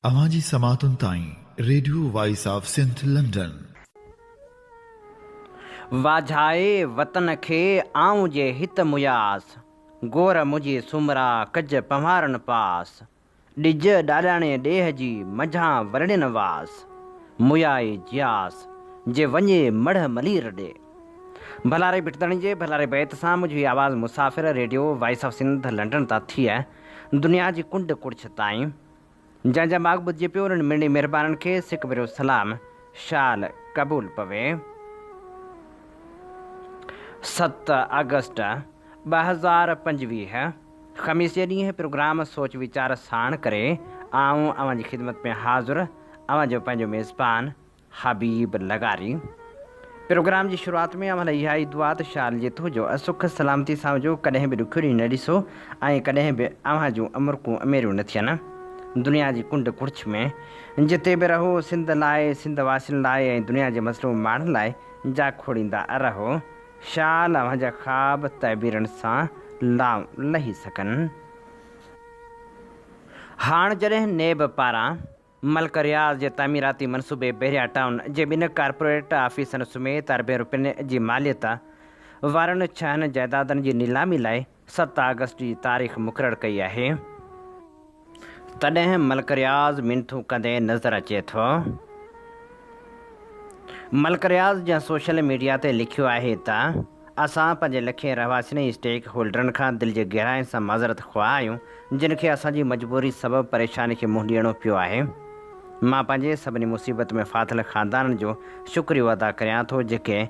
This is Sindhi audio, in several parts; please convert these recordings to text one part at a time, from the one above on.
اوهان جي سماعتن تائين radio voice of Sindh London. واجهائي وطن کي آئون جي هت مياس، گور منهنجي سومرا ڪج پنهوارن پاس، ڏج ڏاڏاڻي ڏيهه جي منجهان ورڙين واس، ميائي جياس، جي وڃي مڙهه ملير ڏي. ڀلاري ڀٽ ڌڻي جي ڀلاري بيت سان منهنجي هي آواز مسافر radio voice of Sindh London تان ٿي دنيا جي ڪنڊ ڪڙڇ تائين جنهن جا ماڳ ٻڌجي پيو انهن مڙني مهربانن کي سڪ ڀريو سلام شال قبول پوي. ست آگسٽ 2025 خميس جي ڏينهن پروگرام سوچ ويچار ساڻ ڪري آئون اوهان جي خدمت ۾ حاضر اوهان جو پنهنجو ميزبان حبيب لغاري پروگرام جي شروعات ۾ اوهان لاء اها ئي دعا ته شال جت هجو ۽ سک سلامتي سان هجو ڪڏهن به ڏکيو ڏينهن نه ڏسو ۽ ڪڏهن به اوهان جون امرڪون اميريون نه ٿين دنيا جي ڪنڊ ڪڙڇ ۾ جتي به رهو سنڌ لاء سنڌ واسين لاء ۽ دنيا جي مظلوم ماڻهن لاء جاکوڙيندا رهو شال اوهان جا خواب تعبيرن سان لائون لهي سگهن. هاڻ جڏهن نيب پاران ملڪ رياض جي تعميراتي منصوبي بحريا ٽائون جي ٻن ڪارپوريٽ آفيسن سميت اربين روپين جي ماليت وارن ڇهن جائيدادن جي نيلامي لاء ست آگسٽ جي تاريخ مقرر ڪئي آهي، تڏهن ملڪ رياض منٿون ڪندي نظر اچي ٿو. ملڪ رياض جنهن سوشل ميڊيا تي لکيو آهي ته اسان پنهنجي لکين رهواسين ۽ اسٽيڪ هولڊرن کان دل جي گهراين سان معذرت خواهه آهيون جن کي اسان جي مجبوري سبب پريشاني کي منهن ڏيڻو پيو آهي. مان پنهنجي سڀني مصيبت ۾ ڦاٿل خاندانن جو شڪريو ادا ڪريان ٿو جيڪي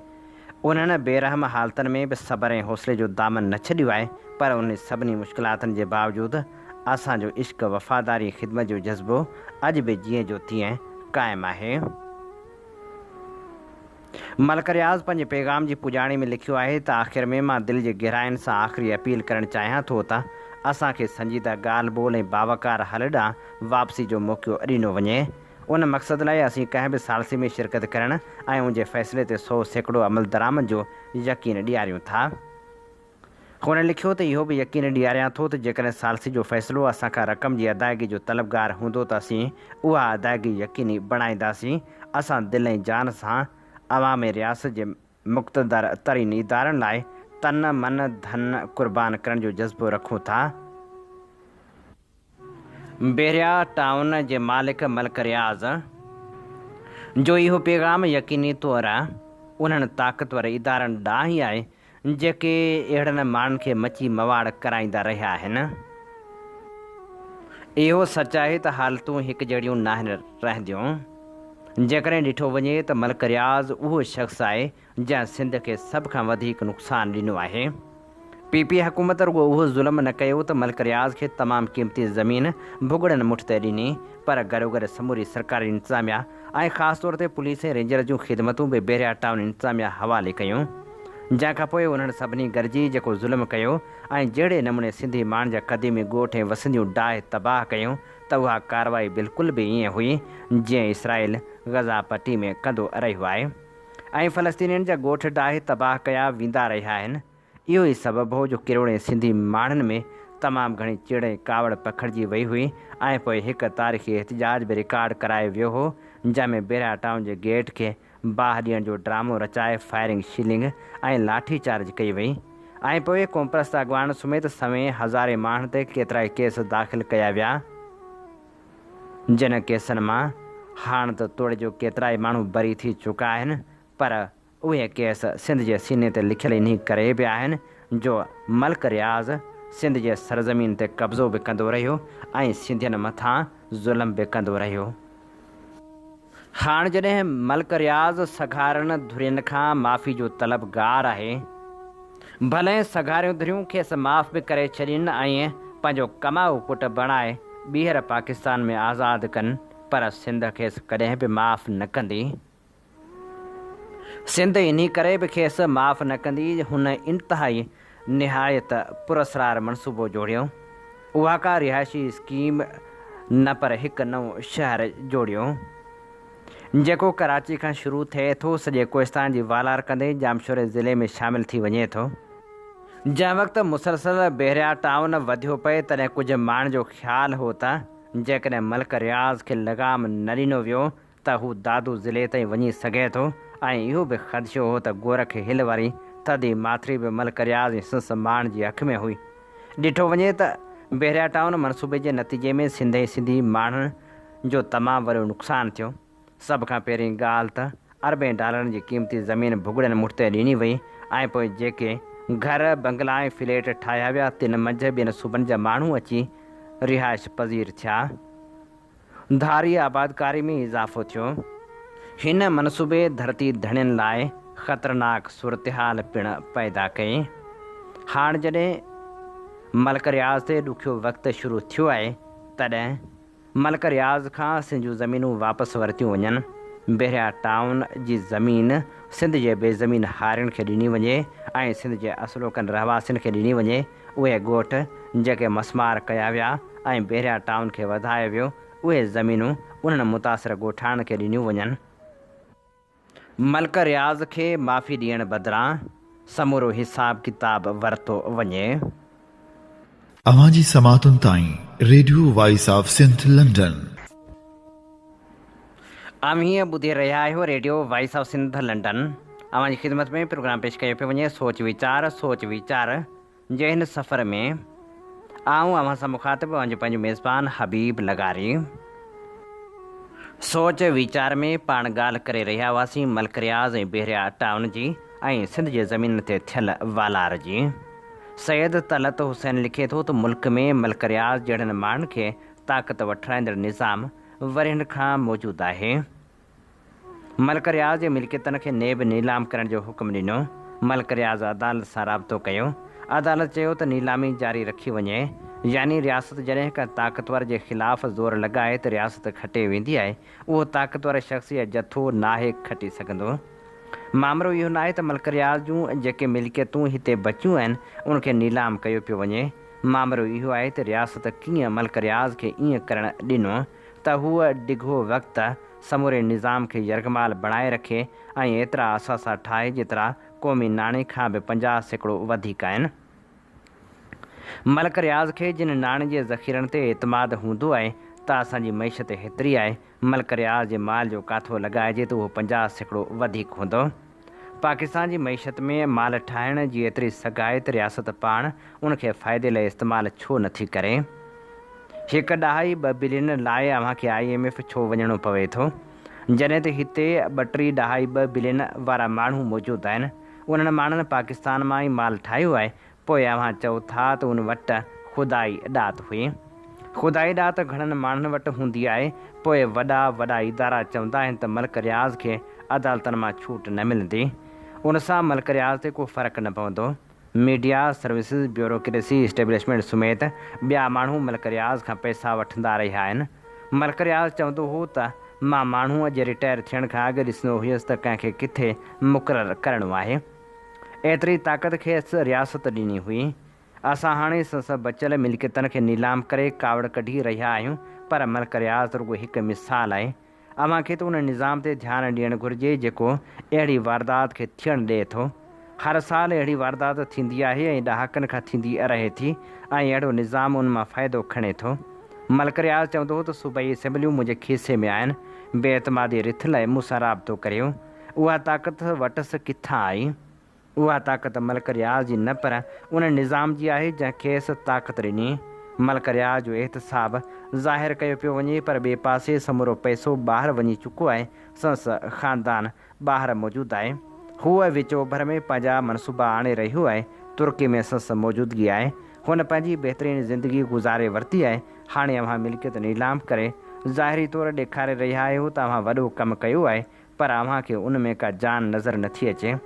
انهن بي رحم حالتن ۾ به صبر ۽ حوصلي جو دامن نه ڇڏيو آهي پر انهن سڀني مشڪلاتن جي باوجود اسان جو عشق، وفاداري ۽ خدمت جو جذبو اڄ به جيئن جو تيئن قائم آهي. ملڪ رياض پنهنجي پيغام جي پڄاڻي ۾ لکيو آهي ته آخر ۾ مان دل جي گهراين سان آخري اپيل ڪرڻ چاهيان ٿو ته اسان کي سنجيده ڳالهه ٻولهه ۽ باوقار حل ڏانهن واپسي جو موقعو ڏنو وڃي. ان مقصد لاء اسين ڪنهن به ثالثي ۾ شرڪت ڪرڻ ۽ ان جي فيصلي تي 100% عملدرآمد جو يقين ڏياريون ٿا. هن لکيو ته اهو به يقين ڏياريان ٿو ته جيڪڏهن ثالثي جو فيصلو اسان کان رقم جي ادائگي جو طلبگار هوندو ته اسين اها ادائگي يقيني بڻائينداسين، اسان دل ۽ جان سان عوام ۽ رياست جي مقتدر ترين ادارن لاء تن من ڌن قربان ڪرڻ جو جذبو رکون ٿا. بحريا ٽائون جي مالڪ ملڪ رياض جو اهو پيغام يقيني طور انهن طاقتور ادارن ڏانهن ئي آهي جيڪي اهڙن ماڻهن کي مچي مواڙ ڪرائيندا رهيا آهن. اهو سچ آهي ته حالتون هڪجهڙيون ناهن رهنديون. جيڪڏهن ڏٺو وڃي ته ملڪ رياض اهو شخص آهي جنهن سنڌ کي سڀ کان وڌيڪ نقصان ڏنو آهي. پي پي حڪومت رڳو اهو ظلم نه ڪيو ته ملڪ رياض کي تمام قيمتي زمين ڀڳڙن مٺ تي ڏني پر گڏوگڏ سموري سرڪاري انتظاميا ۽ خاص طور تي پوليس ۽ رينجرز جون خدمتون به بحريا ٽائون انتظاميا حوالي ڪيون جنهن کانپوء انهن سڀني گڏجي جيڪو ظلم ڪيو ۽ جهڙي نموني سنڌي ماڻهن جا قديمي ڳوٺ ۽ وسنديون ڊاهي تباهه ڪيون ته اها ڪارروائي بلڪل به ائين هئي جيئن اسرائيل غزه پٽي ۾ ڪندو رهيو آهي. ۽ فلسطينين جا ڳوٺ ڊاهي تباهه ڪيا ويندا رهيا آهن. اهو ئي سبب هو جو ڪروڙين سنڌي ماڻهن ۾ تمام گهڻي چڙ ۽ ڪاوڙ پکڙجي وئي هئي ۽ پوء هڪ تاريخي احتجاج به رڪارڊ ڪرايو ويو هو جنهن ۾ بحريا ٽائون جي گيٽ کي باهه ڏيڻ جو ڊرامو رچائي فائرنگ شيلنگ ۽ لاٺي چارج ڪئي وئي ۽ پوء قومپرست اڳواڻن سميت سوين هزارين ماڻهن تي ڪيترائي ڪيس داخل ڪيا ويا. جن ڪيسن مان هاڻ ته توڙي جو ڪيترائي ماڻهو بري ٿي چڪا آهن پر اهي ڪيس سنڌ جي سيني تي لکيل انهي ڪري به آهن جو ملڪ رياض سنڌ جي سرزمين تي قبضو به ڪندو رهيو ۽ سنڌين مٿان ظلم به ڪندو رهيو. هاڻ جڏهن ملڪ رياض سگهارن ڌرين کان معافي جو طلبگار آهي، ڀلي سگهاريون ڌريون کيس معاف به ڪري ڇڏين ۽ پنهنجو ڪمائو پٽ بڻائي ٻيهر پاڪستان ۾ آزاد ڪن پر سنڌ کيس ڪڏهن به معاف نه ڪندي. سنڌ انهي ڪري به کيس معاف نه ڪندي هن انتهائي نهايت پراسرار منصوبو جوڙيو. اها ڪا رهائشي اسڪيم نه پر هڪ نئون شهر جوڙيو. جيڪو ڪراچي کان شروع ٿئي ٿو سڄي ڪوهستان جي والار ڪندي ڄامشوري ضلعي ۾ شامل ٿي وڃي ٿو. جنهن وقت مسلسل بحريا ٽائون وڌيو پئي تڏهن ڪجهه ماڻهن جو خيال هو ته جيڪڏهن ملڪ رياض کي لغام نه ڏنو ويو ته هو دادو ضلعي تائين وڃي سگهي ٿو ۽ اهو به خدشو هو ته گورک هل واري ٿڌي ماٿري به ملڪ رياض ۽ سندس ماڻهن جي اک ۾ هئي. ڏٺو وڃي ته بحريا ٽائون منصوبي جي نتيجي ۾ سنڌ ۽ سنڌي ماڻهن جو تمام وڏو نقصان ٿيو. سڀ کان پهرين ڳالهه ته اربين ڊالرن جي قيمتي زمين ڀڳڙن مٺ تي ڏني وئي ۽ پوء جيڪي گهر، بنگلا ۽ فليٽ ٺاهيا ويا تن منجهه ٻين صوبن جا ماڻهو اچي رهائش پذير ٿيا. ڌاري آبادڪاري ۾ اضافو ٿيو. هن منصوبي ڌرتي ڌڻين لاء خطرناڪ صورتحال پڻ پيدا ڪئي. هاڻ جڏهن ملڪ رياض تي ڏکيو وقت شروع ٿيو آهي تڏهن ملڪ رياض کان سنڌ جون زمينون واپس ورتيون وڃن، بحريا ٽائون جي زمين سنڌ جي بي زمين هارين کي ڏني وڃي ۽ سنڌ جي اصلوڪن رهواسين کي ڏني وڃي، اهي ڳوٺ جيڪي مسمار ڪيا ويا ۽ بحريا ٽائون کي وڌايو ويو، اهي زمينون انهن متاثر ڳوٺاڻن کي ڏنيون وڃن. ملڪ رياض کي معافي ڏيڻ بدران سمورو حساب ڪتاب ورتو وڃي. اوهان جي سماعتن تائين radio voice of Sindh London. اوهين ٻڌي رهيا آهيو radio voice of Sindh London. اوهان جي خدمت ۾ پروگرام پيش ڪيو پيو وڃي سوچ ويچار سوچ ويچار جي هن سفر ۾ آئون اوهان سان مخاطب اوهان جو پنهنجو ميزبان حبيب لغاري. سوچ ويچار ۾ پاڻ ڳالهه ڪري رهيا هئاسين ملڪ رياض ۽ بحريا ٽائون جي ۽ سنڌ جي زمينن تي ٿيل والار جي. سيد طلعت حسين لکي ٿو ته ملڪ ۾ ملڪ رياض جهڙن ماڻهن کي طاقت وٺرائيندڙ نظام ورهين کان موجود آهي. ملڪ رياض جي ملڪيتن کي نيب نيلام ڪرڻ جو حڪم ڏنو، ملڪ رياض عدالت سان رابطو ڪيو، عدالت چيو ته نيلامي جاري رکي وڃي، يعني رياست جڏهن ڪنهن طاقتور جي خلاف زور لڳائي ته رياست کٽي ويندي آهي، اهو طاقتور شخص يا جٿو ناهي کٽي سگهندو. مامرو اهو ناهي ته ملڪ رياض جون جيڪي ملڪيتون هتي بچيون آهن ان کي نيلام ڪيو پيو وڃي، مامرو اهو آهي ته رياست ڪيئن ملڪ رياض کي ائين ڪرڻ ڏنو ته هو ڊگهو وقت سموري نظام کي يرغمال بڻائي رکي ۽ ايترا اثاثا ٺاهي جيترا قومي ناڻي کان به 50% وڌيڪ آهن. ملڪ رياض کي جن ناڻي جي ذخيرن تي اعتماد هوندو آهي ته اسان جي معيشت هيتري آهي، ملڪ رياض جي مال جو ڪاٿو لڳائجي ته اهو 50% وڌيڪ هوندو. پاڪستان جي معيشت ۾ مال ٺاهڻ جي ايتري سگهه آهي ته رياست پاڻ ان کي فائدي لاء استعمال ڇو نه ٿي ڪري؟ هڪ ڏهائي ٻه بلين لاء اوهان کي I M F ڇو وڃڻو پوي ٿو؟ جڏهن ته هتي ٻه ٽي ڏهائي ٻه بلين وارا ماڻهو موجود آهن. انهن ماڻهن پاڪستان مان ئي مال ٺاهيو آهي پوء اوهان چئو ٿا ته ان وٽ خدائي ڏات هئي. خدائي ڏات گهڻن ماڻهن وٽ هوندي آهي، پوء وڏا وڏا ادارا چوندا آهن ته ملڪ رياض کي عدالتن مان ڇوٽ نه ملندي. ان سان ملڪ رياض تي ڪو فرق نه پوندو. ميڊيا، سروسز، بيوروڪريسي، اسٽيبلشمينٽ سميت ٻيا ماڻهو ملڪ رياض کان پئسا وٺندا رهيا آهن. ملڪ رياض چوندو هو ته مان ماڻهوء جي رٽائر ٿيڻ کان اڳ ڏسندو هيس ته ڪنهن کي ڪٿي مقرر ڪرڻو آهي. ايتري طاقت کيس رياست ڏني هئي. اسان هاڻي سندس بچيل ملڪيتن کي نيلام ڪري ڪاوڙ ڪڍي رهيا آهيون پر ملڪ رياض رڳو هڪ مثال آهي. اوهان کي ته ان نظام تي ڌيان ڏيڻ گهرجي جيڪو اهڙي واردات کي ٿيڻ ڏئي ٿو. هر سال اهڙي واردات ٿيندي آهي ۽ ڏهاڪن کان ٿيندي رهي ٿي ۽ اهڙو نظام ان مان فائدو کڻي ٿو. ملڪ رياض چوندو هو ته صوبائي اسيمبليون منهنجي کيسي ۾ آهن، بي اعتمادي رٿ لاء مون سان رابطو ڪريو. اها طاقت وٽس ڪٿان آئي؟ اها طاقت ملڪ رياض جي نه پر ان نظام جي آهي جنهن کيس طاقت ڏني. ملڪ رياض جو احتساب ظاهر ڪيو پيو وڃي پر ٻئي پاسي سمورو پئسو ٻاهر وڃي چڪو آهي، سندس خاندان ٻاهر موجود آهي. هو وچ اوڀر ۾ پنهنجا منصوبا آڻي رهيو آهي، ترڪي ۾ سندس موجودگي آهي. هن پنهنجي بهترين زندگي گذاري ورتي آهي، هاڻي اوهان ملڪيت نيلام ڪري ظاهري طور ڏيکاري رهيا آهيو ته اوهان وڏو ڪم ڪيو آهي پر اوهان کي ان ۾ ڪا جان نظر نٿي اچي.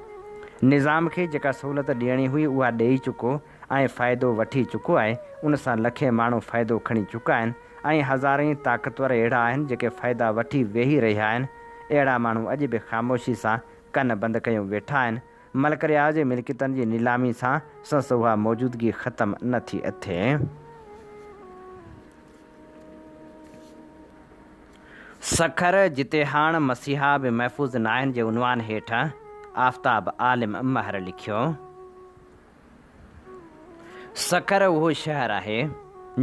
نظام کي جيڪا سهولت ڏيڻي هئي اها ڏيئي چڪو ۽ فائدو وٺي چڪو آهي، ان سان لکين ماڻهو فائدو کڻي چڪا آهن ۽ هزارين طاقتور اهڙا آهن جيڪي فائدا وٺي ويهي رهيا آهن، اهڙا ماڻهو اڄ به خاموشي سان ڪن بند ڪيون ويٺا آهن. ملڪ رياض جي ملڪيتن جي نيلامي سان سندس اها موجودگي ختم نه ٿي ٿئي. سکر، جتي هاڻ مسيحا به محفوظ ناهن جي عنوان هيٺ آفتاب عالم مهر لکيو. سکر اهو شهر آهي،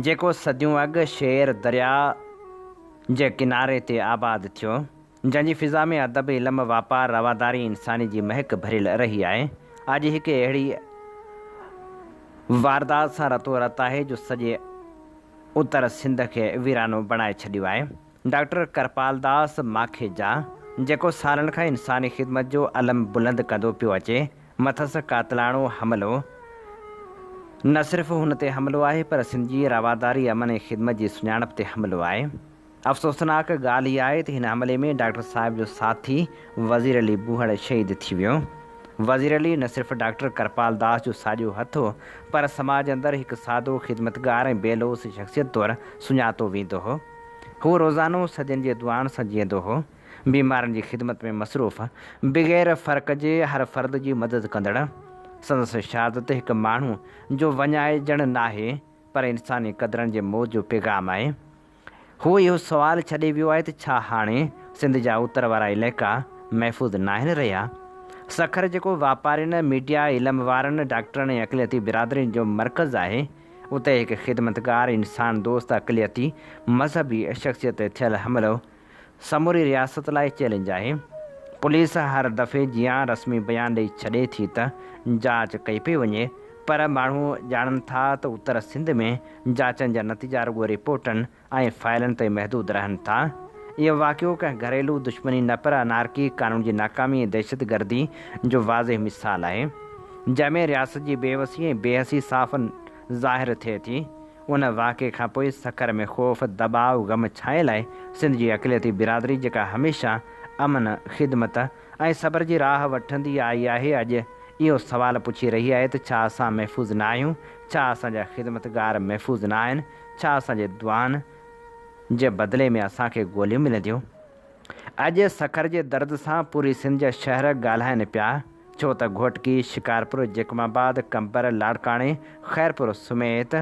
جيڪو صديون اڳ شير درياء جي ڪناري تي آباد ٿيو، جنهن جي فضا ۾ ادب، علم، واپار، رواداري ۽ انسانيت جي مهڪ ڀريل رهي آهي، اڄ هڪ اهڙي واردات سان رتو رت آهي جو سڄي اتر سنڌ کي ويرانو بڻائي ڇڏيو آهي. ڊاڪٽر ڪرپالداس ماکيجا، جيڪو سالن کان انساني خدمت جو علم بلند ڪندو پيو اچي، مٿس قاتلاڻو حملو نه صرف هن تي حملو آهي پر سنڌ جي رواداري، امن ۽ خدمت جي سڃاڻپ تي حملو آهي. افسوسناڪ ڳالهه اها آهي ته هن حملي ۾ ڊاڪٽر صاحب جو ساٿي وزير علي بوهڙ شهيد ٿي ويو. وزير علي نه صرف ڊاڪٽر ڪرپال داس جو ساڄو هٿ هو پر سماج اندر هڪ سادو خدمتگار ۽ بي لوث شخصيت طور سڃاتو ويندو هو. هو روزانو صدين جي دعائن سان جيئندو هو. بيمارن جي خدمت ۾ مصروف، بغير فرق جي هر فرد جي مدد ڪندڙ. سندس شهادت هڪ ماڻهو جو وڃائجڻ ناهي پر انساني قدرن جي موت جو پيغام آهي. هو اهو سوال ڇڏي ويو آهي ته ڇا هاڻي سنڌ جا اتر وارا علائقا محفوظ ناهن رهيا؟ سکر جيڪو واپارين، ميڊيا، علم وارن، ڊاڪٽرن ۽ اقليتي برادرين جو مرڪز آهي، اتي هڪ خدمتگار، انسان دوست اقليتي مذهبي شخصيت تي ٿيل حملو سموري رياست لاء چئلينج آهي. پوليس هر دفعي جيان رسمي بيان ڏئي ڇڏي ٿي ته جاچ ڪئي پئي وڃي پر ماڻهو ڄاڻن ٿا ته اتر سنڌ ۾ جاچن جا نتيجا رڳو رپورٽن ۽ فائلن تائين محدود رهن ٿا. اهو واقعو ڪنهن گهريلو دشمني نه پر انارڪي، قانون جي ناڪامي ۽ دهشتگردي جو واضح مثال آهي، جنهن ۾ رياست جي بيوسي ۽ بيحسي صاف ظاهر ٿئي ٿي. ان واقعي کان پوء سکر ۾ خوف، دٻاء، غم ڇانيل آهي. سنڌ جي اقليتي برادري جيڪا هميشه امن، خدمت ۽ صبر جي راهه وٺندي آئي آهي، اڄ اهو سوال پڇي رهي آهي ته ڇا اسان محفوظ نه آهيون؟ ڇا اسان جا خدمتگار محفوظ نه آهن؟ ڇا اسان جي دعائن جي بدلي ۾ اسان کي گوليون ملنديون؟ اڄ سکر جي درد سان پوري سنڌ جا شهر ڳالهائن پيا، ڇو ته گهوٽڪي، شڪارپور، جيڪب آباد، قمبر، لاڙڪاڻي، خيرپور سميت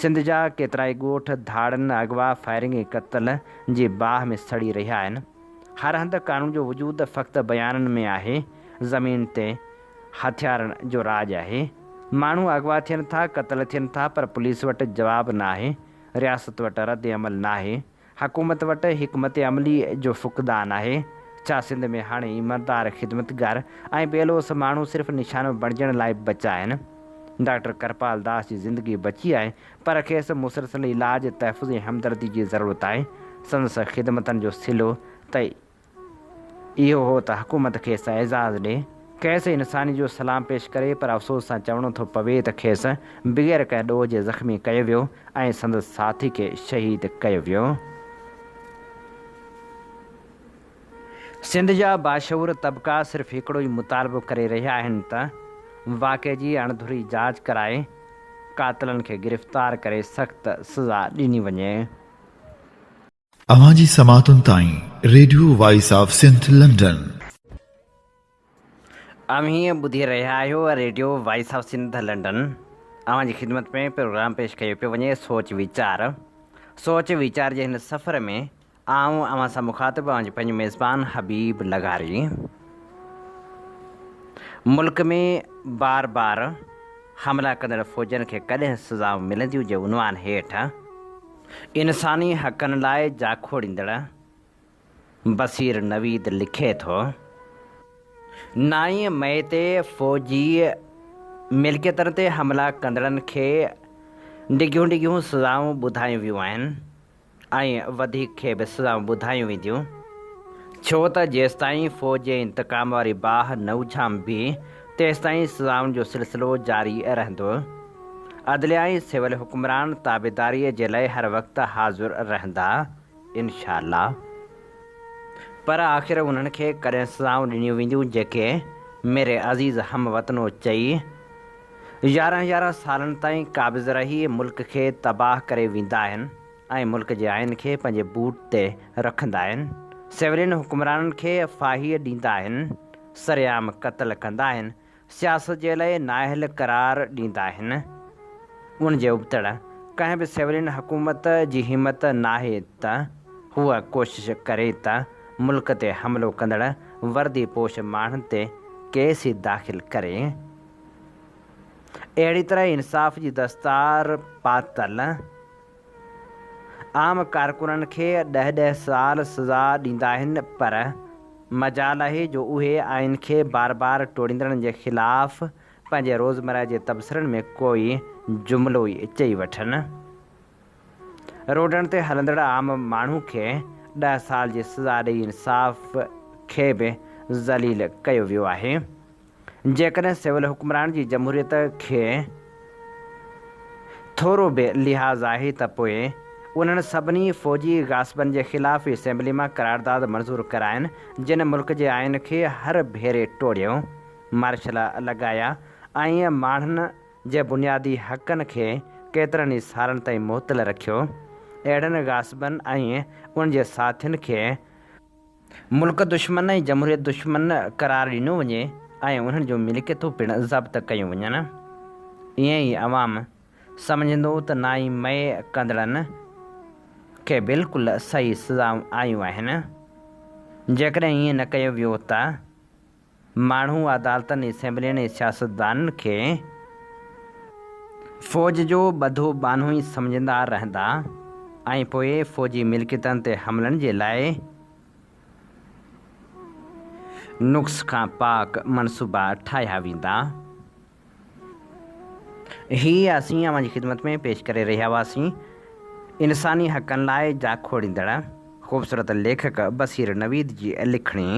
سنڌ جا ڪيترائي ڳوٺ ڌاڙن، اغوا، فائرنگ ۽ قتل جي باهه ۾ سڙي رهيا آهن. هر هنڌ قانون جو وجود فقط بيانن ۾ آهي، زمين تي هٿيارن جو راڄ آهي. ماڻهو اغوا ٿين ٿا، قتل ٿين ٿا پر پوليس وٽ جواب ناهي، رياست وٽ ردعمل ناهي. حڪومت وٽ حڪمت عملي جو فقدان آهي. ڇا سنڌ ۾ هاڻي ايماندار، خدمتگار ۽ بي لوث ماڻهو صرف نشانو بڻجڻ لاء بچا آهن؟ ڊاڪٽر ڪرپال داس جي زندگي بچي آهي پر کيس مسلسل علاج، تحفظ ۽ همدردي جي ضرورت آهي. سندس خدمتن جو صلو ته اهو هو ته حڪومت کيس اعزاز ڏي، کيس انسانيت جو سلام پيش ڪري پر افسوس سان چوڻو ٿو پوي ته کيس بغير ڪنهن ڏوهه جي زخمي ڪيو ويو ۽ سندس ساٿي کي شهيد ڪيو ويو. سنڌ جا باشعور طبقا صرف هڪڙو ئي مطالبو ڪري رهيا آهن ته واقعي جي اڻڌري جاچ ڪرائي قاتلن کي گرفتار ڪري سخت سزا ڏني وڃي. اوهان جي سماعتن تائين radio voice of Sindh London. اوهين ٻڌي رهيا آهيو radio voice of Sindh London. اوهان جي خدمت ۾ پروگرام پيش ڪيو پيو وڃي سوچ ويچار. سوچ ويچار جي هن سفر ۾ آئون اوهان سان مخاطب اوهان جو پنهنجو ميزبان حبيب لغاري. ملڪ ۾ بار بار حملا ڪندڙ فوجين کي ڪڏهن سزائون ملنديون جي عنوان هيٺ انساني حقن لاء جاکوڙيندڙ بصير نويد لکي ٿو. نائين مئي تي فوجي ملڪيتن تي حملا ڪندڙن کي ڊگهيون ڊگهيون سزائون ٻڌايون ويون آهن ۽ وڌيڪ کي به سزائون ٻڌايون وينديون، ڇو ته جيستائين فوج جي انتقام واري باهه نه اجهامبي، تيستائين سزائن جو سلسلو جاري رهندو. عدليه ۽ سول حڪمران تابعداريء جي لاء هر وقت حاضر رهندا. انشاء الله. پر آخر انهن کي ڪڏهن سزائون ڏنيون وينديون جيڪي ميري عزيز هم وطنو چئي يارهن يارهن سالن تائين قابض رهي ملڪ کي تباهه ڪري ويندا آهن ۽ ملڪ جي آئين کي پنهنجي بوٽ تي رکندا آهن، سولين حڪمرانن کي ڦاهيء ڏيندا آهن، سرعام قتل ڪندا آهن، سياست جي لاء نااهل قرار ڏيندا آهن. ان جي ابتڙ ڪنهن به سولين حڪومت جي همت ناهي ته هوء ڪوشش ڪري ته ملڪ تي حملو ڪندڙ وردي پوش ماڻهن تي ڪيس ئي داخل ڪري. اهڙي طرح انصاف جي دستار پاتل عام ڪارڪنن کي ڏهه ڏهه سال سزا ڏيندا آهن پر مجال آهي جو اهي آئين کي بار بار ٽوڙيندڙن جي خلاف پنهنجي روزمره جي تبصرن ۾ ڪوئي جملو ئي چئي وٺن. روڊن تي هلندڙ عام ماڻهو کي ڏهه سال جي سزا ڏئي انصاف کي به ذليل ڪيو ويو آهي. جيڪڏهن سول حڪمران جي جمهوريت کي ٿورو به لحاظ آهي ته پوء انهن سڀني فوجي غاصبن جي خلاف اسيمبلي مان قرارداد منظور ڪرائين جن ملڪ جي آئين کي هر ڀيري ٽوڙيو، مارشلا لڳايا ۽ ماڻهن جي بنيادي حقن کي ڪيترن ئي سالن تائين معطل رکيو. اهڙن غاصبن ۽ انهن جي ساٿين کي ملڪ دشمن ۽ جمهوريت دشمن قرار ڏنو وڃي ۽ انهن جون ملڪيتون پڻ ضبط ڪيون وڃن. ائين ئي عوام سمجهندو ته نائين مئي ڪندڙن کي بلڪل صحيح سزائون آيون آهن. جيڪڏهن ائين نه ڪيو ويو ته ماڻهو عدالتن، اسيمبلين ۽ سياستدانن کي فوج جو ٻڌو ٻانهو ئي سمجهندا رهندا ۽ پوء فوجي ملڪيتن تي حملن جي لاء نقص کان پاڪ منصوبا ٺاهيا ويندا. هي اسين اوهان جي خدمت ۾ پيش ڪري رهيا هئاسين انساني حقن لاء جاکوڙيندڙ خوبصورت ليکڪ بصير نويد جي لکڻي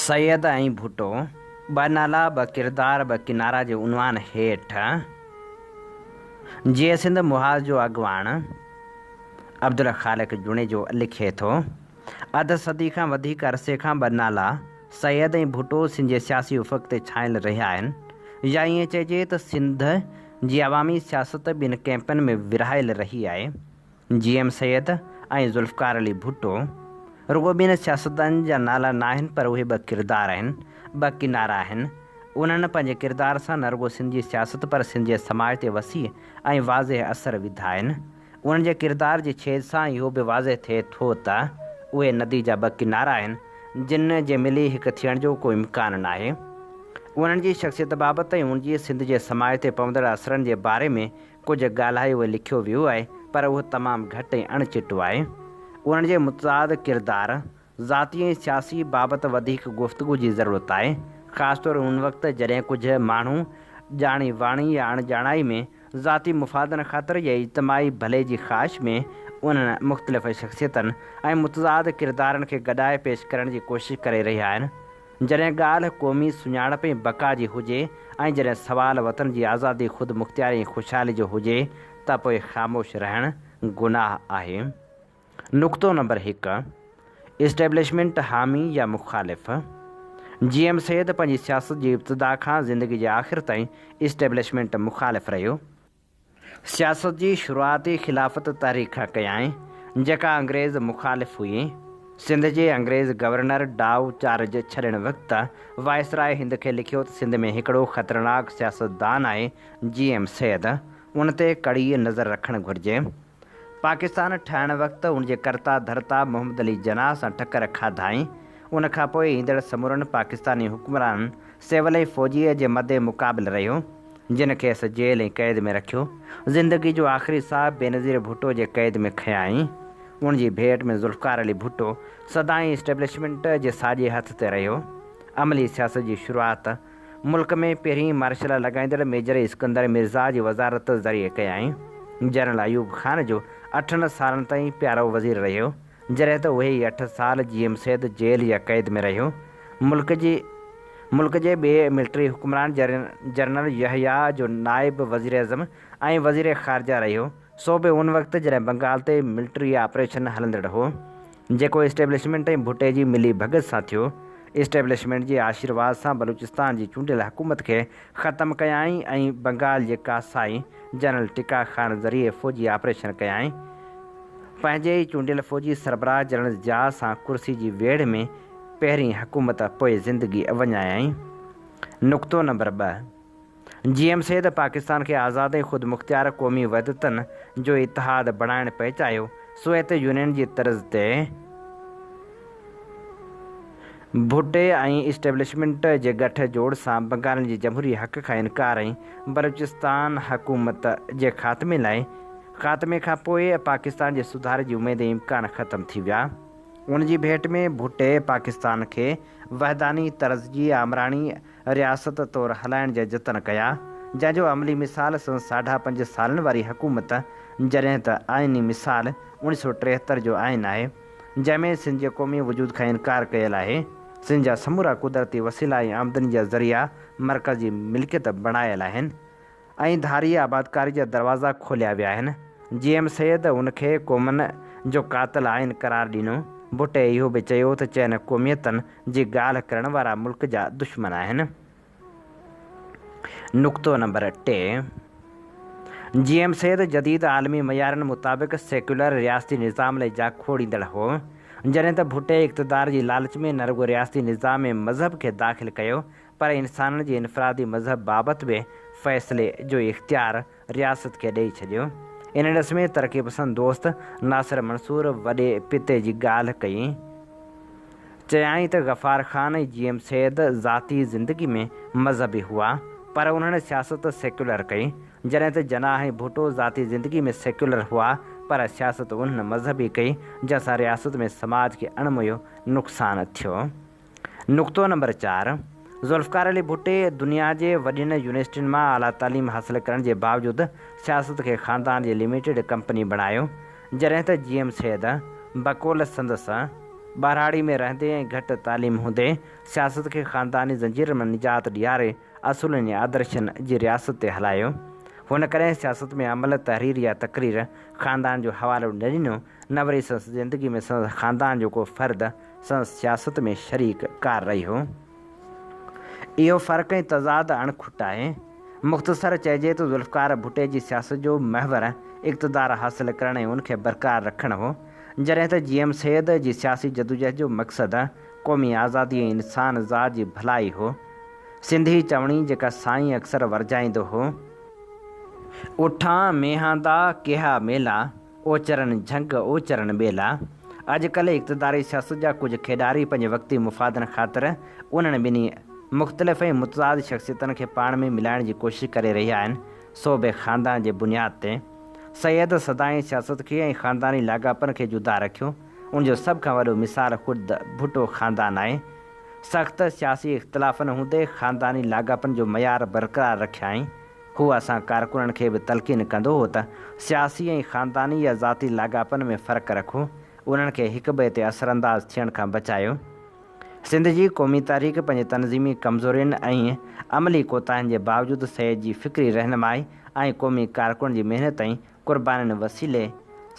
سيد ۽ ڀٽو، ٻه نالا ٻه ڪردار ٻه ڪنارا جي عنوان هيٺ جيئي سنڌ محاذ جو اڳواڻ عبدالخالق جوڻيجو لکي ٿو. اڌ صدي کان وڌيڪ عرصي کان ٻه نالا، سيد ۽ ڀٽو سنڌ جي سياسي افق تي ڇانيل رهيا آهن يا ائين چئجي ته سنڌ جي عوامي سياست ٻن ڪئمپن ۾ ورهايل رهي آهي. جي ايم سيد ۽ ذوالفقار علي ڀٽو رڳو ٻن سياستدانن جا نالا ناهن پر اهي ٻه ڪردار آهن، ٻه ڪنارا آهن. انهن پنهنجي ڪردار سان نه رڳو سنڌ جي سياست پر سنڌ جي سماج تي وسيع ۽ واضح اثر وڌا آهن. انهن جي ڪردار جي ڇيد سان اهو به واضح ٿئي ٿو ته اهي ندي جا ٻه ڪنارا آهن، جن جي ملي هڪ ٿيڻ جو ڪو امڪان ناهي. انهن جي شخصيت بابت ۽ ان جي سنڌ جي سماج تي پوندڙ اثرن جي باري ۾ ڪجهه ڳالهايو ۽ لکيو ويو آهي، پر اهو تمام گهٽ ۽ اڻ چٽو آهي. انهن جي متضاد ڪردار، ذاتي ۽ سياسي بابت وڌيڪ گفتگو جي ضرورت آهي، خاص طور ان وقت جڏهن ڪجهه ماڻهو ڄاڻي واڻي يا اڻ ڄاڻائي ۾ ذاتي مفادن خاطر يا اجتماعي ڀلي جي خواهش ۾ انهن مختلف شخصيتن ۽ متضاد ڪردارن کي گڏائي پيش ڪرڻ جي ڪوشش ڪري رهيا آهن. جڏهن ڳالهه قومي سڃاڻپ ۽ بقا جي هجي ۽ جڏهن سوال وطن جي آزادي، خودمختياري ۽ خوشحالي جو هجي ته پوء خاموش رهڻ گناهه آهي. نقطو نمبر هڪ، اسٽيبلشمينٽ حامي يا مخالف؟ جي ايم سيد پنهنجي سياست جي ابتدا کان زندگي جي آخر تائين اسٽيبلشمينٽ مخالف رهيو. سياست جي شروعات ئي خلافت تحريڪ کان ڪيائين، جيڪا انگريز مخالف هئي. سنڌ جي انگريز گورنر ڊائو چارج ڇڏڻ وقت وائسراء هند کي لکيو ته سنڌ ۾ هڪڙو خطرناڪ سياستدان آهي جي ايم سيد، ان تي ڪڙي نظر رکڻ گهرجي. پاڪستان ٺهڻ وقت ان جي ڪرتا ڌرتا محمد علي جناح سان ٽڪر کاڌائين. ان کان پوء ايندڙ سمورن پاڪستاني حڪمرانن سول ۽ فوجيء جي مد مقابل رهيو، جن کيس جيل ۽ قيد ۾ رکيو. زندگي جو آخري ساهه بينظير ڀٽو جي قيد ۾ کنيائين. ان جي ڀيٽ ۾ ذوالفقار علي ڀٽو سدائين اسٽيبلشمينٽ جي ساڄي هٿ تي رهيو. عملي سياست جي شروعات ملڪ ۾ پهرين مارشلا لڳائيندڙ ميجر اسڪندر مرزا جي وزارت ذريعي ڪيائين. جنرل ايوب خان جو اٺن سالن تائين پيارو وزير رهيو، جڏهن ته اهي ئي اٺ سال جي ايم سيد جيل يا قيد ۾ رهيو. ملڪ جي ملڪ جي ٻئي ملٽري حڪمران جنرل يحيٰ جو نائب وزيراعظم ۽ وزير خارجه رهيو، سو به ان وقت جڏهن بنگال تي ملٽري آپريشن هلندڙ هو. جيڪو اسٽيبلشمينٽ ۽ ڀٽي جي ملي ڀڳت سان ٿيو. اسٽيبلشمينٽ جي آشيرواد سان بلوچستان جي چونڊيل حڪومت کي ختم ڪيائين ۽ بنگال جي ڪاسائي جنرل ٽڪا خان ذريعي فوجي آپريشن ڪيائين. پنهنجي ئي چونڊيل فوجي سربراهه جنرل ضياء سان ڪرسي جي ويڙهه ۾ پهرين حڪومت پوء زندگي وڃايائين. نقطو نمبر ٻه. جي ايم سيد پاڪستان کي آزاد ۽ خودمختيار قومي وحدتن جو اتحاد بڻائڻ پئي چاهيو، سوويت يونين جي طرز تي ڀٽي ۽ اسٽيبلشمينٽ جي ڳٺ جوڙ سان بنگالين جي جمهوري حق کان انڪار ۽ بلوچستان حڪومت جي خاتمي لاء خاتمي کان پوء پاڪستان جي سڌاري جي اميد ۽ امڪان ختم ٿي ويا. ان جي ڀيٽ ۾ ڀٽي پاڪستان کي وحداني طرز جي آمراڻي رياست طور هلائڻ جا جتن ڪيا، جنهن جو عملي مثال سندس ساڍا پنج سالن واري حڪومت جڏهن ته آئيني مثال اوڻيھ سؤ 73 جو آئين آهي، جنهن ۾ سنڌ جي قومي وجود کان انڪار ڪيل آهي، سنڌ جا سمورا قدرتي وسيلا ۽ آمدني جا ذريعا مرڪز جي ملڪيت بڻايل آهن ۽ ڌاري آبادڪاري جا دروازا کوليا ويا آهن. جي ايم سيد ان کي قومن جو قاتل آئين قرار ڏنو. ڀٽي اهو به چيو ته چئن قوميتن جي ڳالهه ڪرڻ وارا ملڪ جا دشمن آهن. نقطو نمبر ٽي، جي ايم سيد جديد عالمي معيارن مطابق سيڪيولر رياستي نظام لاء جاکوڙيندڙ هو. جڏهن ته ڀٽي اقتدار جي لالچ ۾ نه رڳو رياستي نظام ۾ مذهب کي داخل ڪيو پر انسانن جي انفرادي مذهب بابت به فيصلي جو اختيار رياست کي ڏئي ڇڏيو. ان ڏس ۾ ترقي پسند دوست ناصر منصور وڏي پتي جي ڳالهه ڪئي. چيائين ته غفار خان ۽ جي ايم سيد ذاتي زندگي ۾ مذهبي هئا پر انهن سياست سيڪيولر ڪئي، جڏهن ته جناح ۽ ڀٽو ذاتي زندگي ۾ سيڪيولر هئا پر سياست انهن مذهبي ڪئي جنهن سان رياست ۾ سماج کي اڻ ميو نقصان ٿيو. نقطو نمبر چار، ذوالفقار علي ڀٽي دنيا جي وڏين يونيورسٽين مان اعليٰ تعليم حاصل ڪرڻ جي باوجود سياست کي خاندان جي لميٽيڊ ڪمپني بڻايو، جڏهن ته جي ايم سيد، بقول سندس، ٻهراڙي ۾ رهندي ۽ گهٽ تعليم هوندي سياست کي خانداني زنجيرن مان نجات ڏياري اصولن ۽ آدرشن جي رياست تي هلايو. هن ڪڏهن سياست ۾ عمل، تحرير يا تقرير خاندان جو حوالو نه ڏنو، نه وري سندس زندگي ۾ سندس خاندان جو ڪو فرد سندس سياست ۾ شريڪ ڪار رهيو. اهو فرق ۽ تضاد اڻ کٽ آهي. مختصر چئجي ته ذوالفقار ڀٽي جي سياست جو محور اقتدار حاصل ڪرڻ ۽ ان کي برقرار رکڻ هو، جڏهن ته جي ايم سيد جي سياسي جدوجهد جو مقصد قومي آزادي ۽ انسان ذات جي ڀلائي هو. سنڌي چوڻي جيڪا سائين اڪثر ورجائيندو هو. اٺان مينهان دا ڪيها ميلا، اوچرن جهنگ اوچرن ٻيلا. اڄ ڪلهه اقتداري سياست جا ڪجهه کيڏاري پنهنجي وقتي مفادن خاطر انهن ٻنهي مختلف ۽ متضاد شخصيتن کي پاڻ ۾ ملائڻ جي ڪوشش ڪري رهيا آهن سو به خاندان جي بنياد تي. سيد سدائين سياست کي ۽ خانداني لاڳاپن کي جدا رکيو. ان جو سڀ کان وڏو مثال خود ڀٽو خاندان آهي. سخت سياسي اختلافن هوندي خانداني لاڳاپن جو معيار برقرار رکيائين. هو اسان ڪارڪنن کي به تلقين ڪندو هو ته سياسي ۽ خانداني يا ذاتي لاڳاپن ۾ فرق رکو، انهن کي هڪٻئي تي اثرانداز ٿيڻ کان بچايو. سنڌ جي قومي تحريڪ پنهنجي تنظيمي ڪمزورين ۽ عملي ڪوتاهين جي باوجود سيد جي فڪري رهنمائي ۽ قومي ڪارڪنن جي محنت ۽ قربانين وسيلي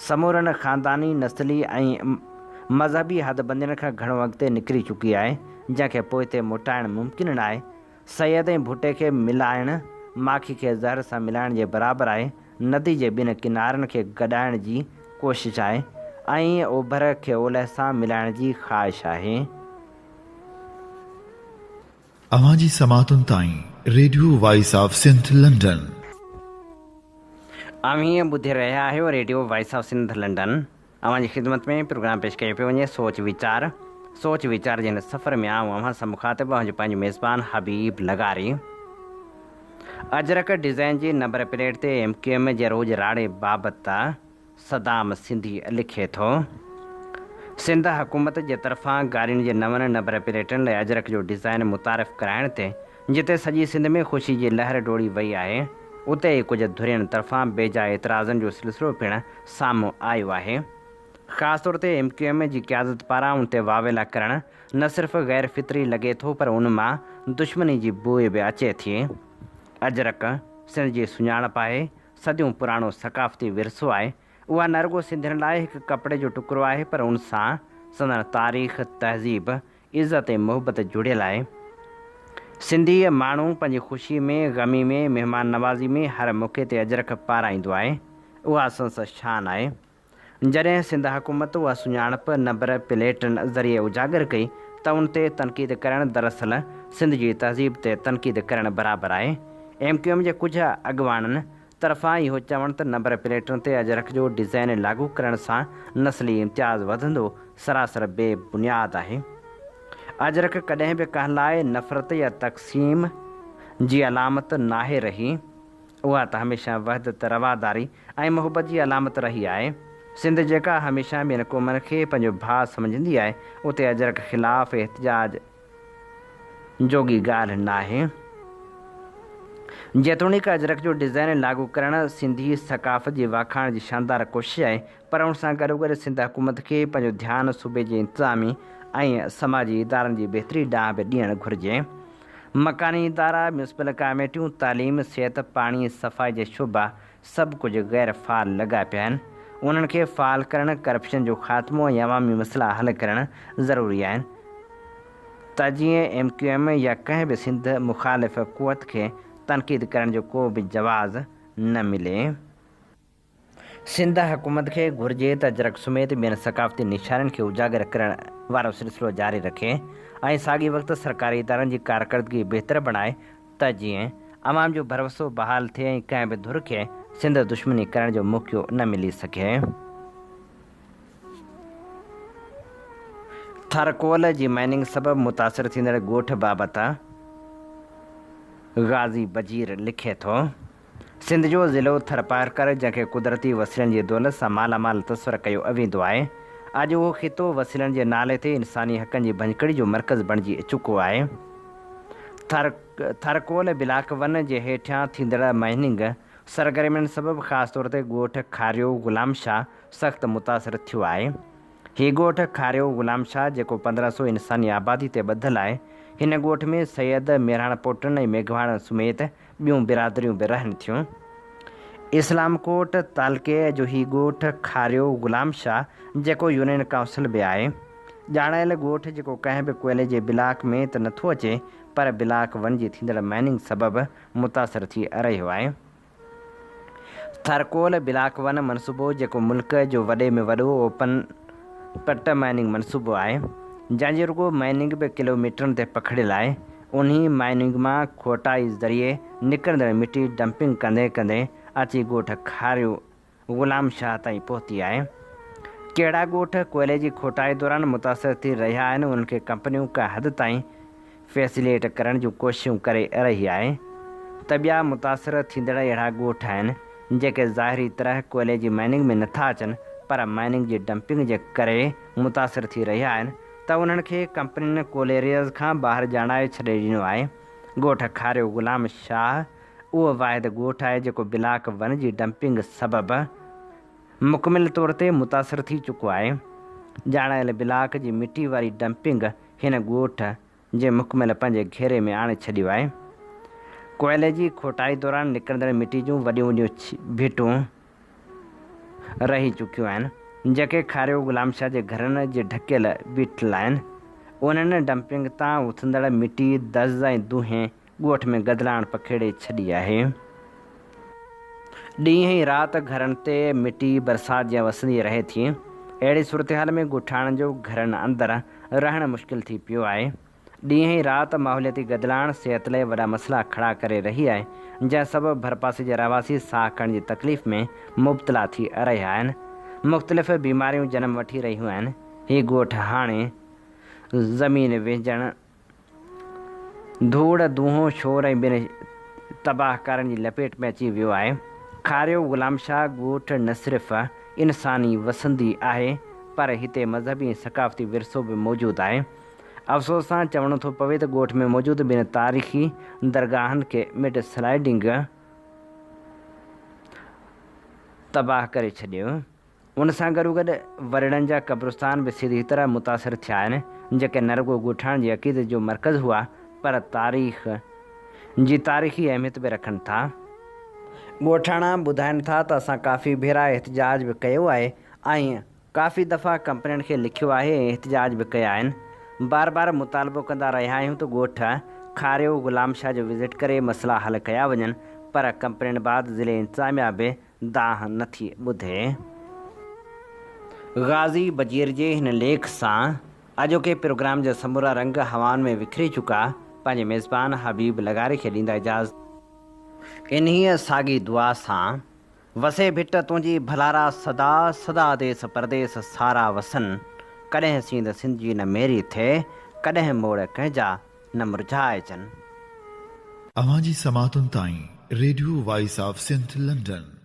سمورن خانداني، نسلي ۽ مذهبي حدبندين کان گهڻو اڳتي نڪري چڪي آهي، جنهن کي پوئتي موٽائڻ ممڪن ناهي. سيد ۽ ڀٽي کي ملائڻ، ماکي کي زهر سان ملائڻ جي برابر آهي، ندي جي ٻن ڪنارن کي گڏائڻ جي ڪوشش آهي ۽ اوڀر کي اولهه سان ملائڻ جي خواهش آهي. اوهان جي سماعتن تائين radio voice of Sindh London. اوهين ٻڌي رهيا آهيو radio voice of Sindh London. اوهان جي خدمت ۾ پروگرام پيش ڪيو پيو وڃي سوچ ويچار. سوچ ويچار جي هن سفر ۾ آئون اوهان سان مخاطب اوهان جو پنهنجو ميزبان حبيب لغاري. اجرڪ ڊزائين جي نمبر پليٽ تي ايم ڪيو ايم جي روڄ راڙي بابت صدام سنڌي لکي ٿو، سنڌ حڪومت جي طرفان گاڏين جي نون نمبر پليٽن لاء اجرڪ جو ڊزائين متعارف ڪرائڻ تي جتي سڄي سنڌ ۾ خوشي جي لهر ڊوڙي وئي آهي اتي ئي ڪجهه ڌرين طرفان بيجا اعتراضن جو سلسلو پڻ سامهون آيو آهي. خاص طور تي ايم ڪيو ايم جي قيادت پاران ان تي واويلا ڪرڻ نه صرف غير فطري لڳي ٿو پر ان مان دشمني جي بوء به اچي ٿي. اجرڪ سنڌ جي سڃاڻپ آهي، صديون پراڻو ثقافتي ورثو آهي. اها نه رڳو سنڌين لاء هڪ ڪپڙي جو ٽڪرو آهي پر ان سان سندن تاريخ، تهذيب، عزت ۽ محبت جڙيل آهي. سنڌي ماڻهو پنهنجي خوشي ۾، غمي ۾، مهمان نوازي ۾ هر موقعي تي اجرڪ پارائيندو آهي. اها سندس شان آهي. جڏهن سنڌ حڪومت اها سڃاڻپ نمبر پليٽن ذريعي اجاگر ڪئي ته ان تي تنقيد ڪرڻ دراصل سنڌ جي تهذيب تي تنقيد ڪرڻ برابر آهي. ايم ڪيو ايم جي ڪجهه اڳواڻن طرفان اهو چوڻ ته نمبر پليٽن تي اجرڪ جو ڊزائين لاڳو ڪرڻ سان نسلي امتياز وڌندو سراسر بي بنياد آهي. اجرڪ ڪڏهن به ڪنهن لاء نفرت يا تقسيم جي علامت ناهي رهي. اها ته هميشه وحدت، رواداري ۽ محبت جي علامت رهي آهي. سنڌ جيڪا هميشه ٻين قومن کي پنهنجو ڀاء سمجهندي آهي، اتي اجرڪ خلاف احتجاج جوڳي ڳالهه ناهي. جيتوڻيڪ اجرڪ جو ڊزائين لاڳو ڪرڻ سنڌي ثقافت جي واکاڻ جي شاندار ڪوشش آهي، پر ان سان گڏوگڏ سنڌ حڪومت کي پنهنجو ڌيان صوبي جي انتظامي ۽ سماجي ادارن جي بهتري ڏانهن به ڏيڻ گهرجي. مڪاني ادارا، ميونسپل ڪاميٽيون، تعليم، صحت، پاڻي، صفائي جا شعبا سڀ ڪجهه غير فعال لڳا پيا آهن. انهن کي فعال ڪرڻ، ڪرپشن جو خاتمو ۽ عوامي مسئلا حل ڪرڻ ضروري آهن ته جيئن ايم ڪيو ايم يا ڪنهن به سنڌ مخالف قوت کي تنقيد ڪرڻ جو ڪو به جواز نه ملي. سنڌ حڪومت کي گهرجي ته اجرڪ سميت ٻين ثقافتي نشانين کي اجاگر ڪرڻ وارو سلسلو جاري رکي ۽ ساڳئي وقت سرڪاري ادارن جي ڪارڪردگي بهتر بڻائي ته جيئن عوام جو ڀروسو بحال ٿئي ۽ ڪنهن به ڌر کي سنڌ دشمني ڪرڻ جو موقعو نه ملي سگهي. ٿر ڪول جي مائننگ سبب متاثر ٿيندڙ ڳوٺ بابت غازي بجير لکي ٿو. سنڌ جو ضلعو ٿرپارڪر جنهن کي قدرتي وسيلن جي دولت سان مالا مال تصور ڪيو ويندو آهي، اڄ اهو خطو وسيلن جي نالي تي انساني حقن جي ڀڃڪڙي جو مرڪز بڻجي چڪو آهي. ٿر ٿرڪول بلاڪ ون جي هيٺيان ٿيندڙ مائننگ سرگرمين سبب خاص طور تي ڳوٺ کاريو غلام شاهه سخت متاثر ٿيو آهي. هي ڳوٺ کاريو غلام شاهه جيڪو 15 سو انساني آبادي تي ٻڌل آهي. هن ڳوٺ ۾ سيد، ميراڻ پوٽن ۽ ميگهواڙن سميت ٻيون برادريون به رهن ٿيون. اسلام ڪوٽ تعلقي جو هي ڳوٺ کاريو غلام شاهه جيڪو يونين ڪائونسل به آهي. ڄاڻايل ڳوٺ جيڪو ڪنهن به ڪوئلي جي بلاڪ ۾ ته نٿو اچي پر بلاڪ ون جي ٿيندڙ مائننگ سبب متاثر ٿي رهيو آهي. ٿرڪول بلاڪ ون منصوبو جيڪو ملڪ جو وڏي ۾ وڏو اوپن پٽ مائننگ منصوبو آهي، جنهن جي رڳو مائننگ به ڪلو ميٽرن تي پکڙيل آهي، انهي مائننگ مان کوٽائي ذريعي نڪرندڙ مٽي ڊمپنگ ڪندي ڪندي اچي ڳوٺ کاريو غلام شاهه تائين پهتي آهي. ڪهڙا ڳوٺ ڪوئلي جي کوٽائي دوران متاثر ٿي رهيا آهن انهن کي ڪمپنيون ڪنهن حد تائين فيسليٽ ڪرڻ جون ڪوششون ڪري رهي آهي ته ٻيا متاثر ٿيندڙ اهڙا ڳوٺ آهن جيڪي ظاهري طرح ڪوئلي جي مائننگ ۾ نٿا اچن پر مائننگ جي ڊمپنگ جي ڪري متاثر ٿي رهيا آهن ته انهن کي ڪمپنين ڪوليريز کان ٻاهر ڄاڻائي ڇڏي ڏنو آهي. ڳوٺ کاريو غلام شاهه اهو واحد ڳوٺ آهي جيڪو بلاڪ ون جي ڊمپنگ سبب مڪمل طور تي متاثر ٿي چڪو آهي. ڄاڻايل بلاڪ جي مٽي واري ڊمپنگ هن ڳوٺ جي مڪمل پنهنجي گهيري ۾ آڻي ڇڏيو آهي. ڪوئلي جي کوٽائي دوران نڪرندڙ مٽي جون وڏيون وڏيون ڀٽون رهي چڪيون آهن، جيڪي کاريو غلام شاهه جي گهرن جي ڍڪيل بيٺل آهن. انهن ڊمپنگ تان اٿندڙ مٽي، دز ۽ دونهين ڳوٺ ۾ گدلاڻ پکيڙي ڇڏي آهي. ڏينهن ۽ رات گهرن تي مٽي برسات جيان وسندي رهي ٿي. اهڙي صورتحال ۾ ڳوٺاڻن جو گهرن اندر رهڻ مشڪل ٿي پيو آهي. ڏينهن ۽ رات ماحولياتي گدلاڻ صحت لاء وڏا مسئلا کڙا ڪري رهي آهي، جنهن سبب ڀرپاسي جا رهواسي ساهه کڻڻ جي تڪليف ۾ مبتلا ٿي رهيا آهن. مختلف بيماريون جنم وٺي رهيون آهن. هي ڳوٺ هاڻي زمين وهنجڻ، ڌوڙ، دونهون، شور ۽ ٻين تباهه ڪارين جي لپيٽ ۾ اچي ويو آهي. کاريو غلام شاهه ڳوٺ نه صرف انساني وسندي آهي پر هتي مذهبي ۽ ثقافتي ورثو به موجود آهي. افسوس سان چوڻو ٿو پوي ته ڳوٺ ۾ موجود ٻن تاريخي درگاهن کي مڊ سلائيڊنگ تباهه ڪري ڇڏيو. ان سان گڏوگڏ وڏڙن جا قبرستان به سڌي طرح متاثر ٿيا آهن، جيڪي نه رڳو ڳوٺاڻن جي عقيدت جو مرڪز هئا، پر تاريخ جي تاريخي اهميت به رکن ٿا. ڳوٺاڻا ٻڌائن ٿا ته اسان ڪافي ڀيرا احتجاج به ڪيو آهي ۽ ڪافي دفعا ڪمپنين کي لکيو آهي ۽ احتجاج به ڪيا آهن. بار بار مطالبو ڪندا رهيا آهيون ته ڳوٺ کاريو غلام شاهه جو وزٽ ڪري مسئلا حل ڪيا وڃن پر ڪمپنين بعد ضلعي انتظاميا به دانهن نه ٿي ٻڌي. غازي بجير جي هن ليک سان اڄوڪي پروگرام جا سمورا رنگ هوائن ۾ وکري چڪا. پنهنجي ميزبان حبيب لغاري کي ڏيندا اجازت. انهيء ساڳي دعا سان. وسي ڀٽ تنهنجي ڀلارا سدا سدا ديس پرديس سارا وسن، ڪڏهن سينڌ سنڌ جي نه ميري ٿئي، ڪڏهن موڙ ڪنهن جا نه مرجهائجن. اوهان جي سماعتن تائين radio voice of Sindh London.